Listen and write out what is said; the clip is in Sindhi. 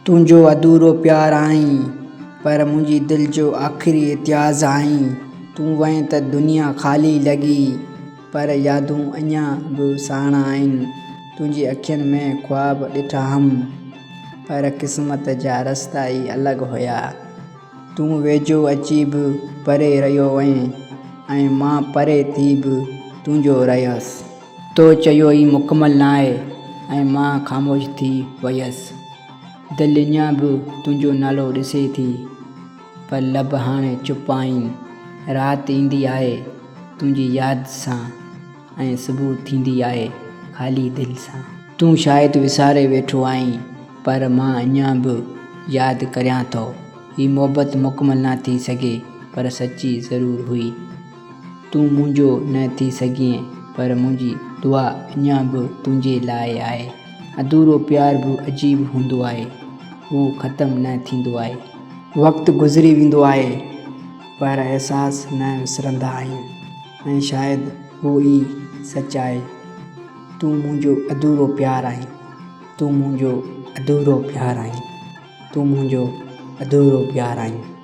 تنهنجو اڌورو پيار آهين، پر منهنجي دل جو آخري اتياز آهين. تون وئين ته دنيا خالي لڳي، پر يادون اڃا به ساڻ آهن. تنهنجي اکين ۾ خواب ڏٺا هئم، پر قسمت جا رستا ئي الڳ هيا. تون ويجهو اچي به پري رهيو وئين ۽ مان پري ٿي به تنهنجو رهيس. تو چيو هي مڪمل ناهي ۽ مان خاموش ٿي ويس. دل اڃا به تنهنجو نالو ڏسي ٿي، پر لب هاڻي چپ آهن. رات ايندي آهي تنهنجي ياد سان ۽ صبح ٿيندي آهي خالي دل سان. تون شايد وساري ويٺو آهين، پر مان اڃا به ياد ڪريان ٿو. هي محبت مڪمل نه ٿي سگهي، پر سچي ضرور هئي. تون منهنجو نه ٿي سگهين، پر منهنجي دعا اڃا به تنهنجي لاء آهي. اڌورو پيار به عجيب هوندو آهي، هو ختم نه ٿيندو آهي. وقت گذري ويندو آهي، پر احساس نه وسرندا آهن ۽ شايد اهو ئي سچ آهي. تون منهنجو اڌورو پيار آهين، تون منهنجو اڌورو پيار آهين، تون منهنجو اڌورو پيار آهين.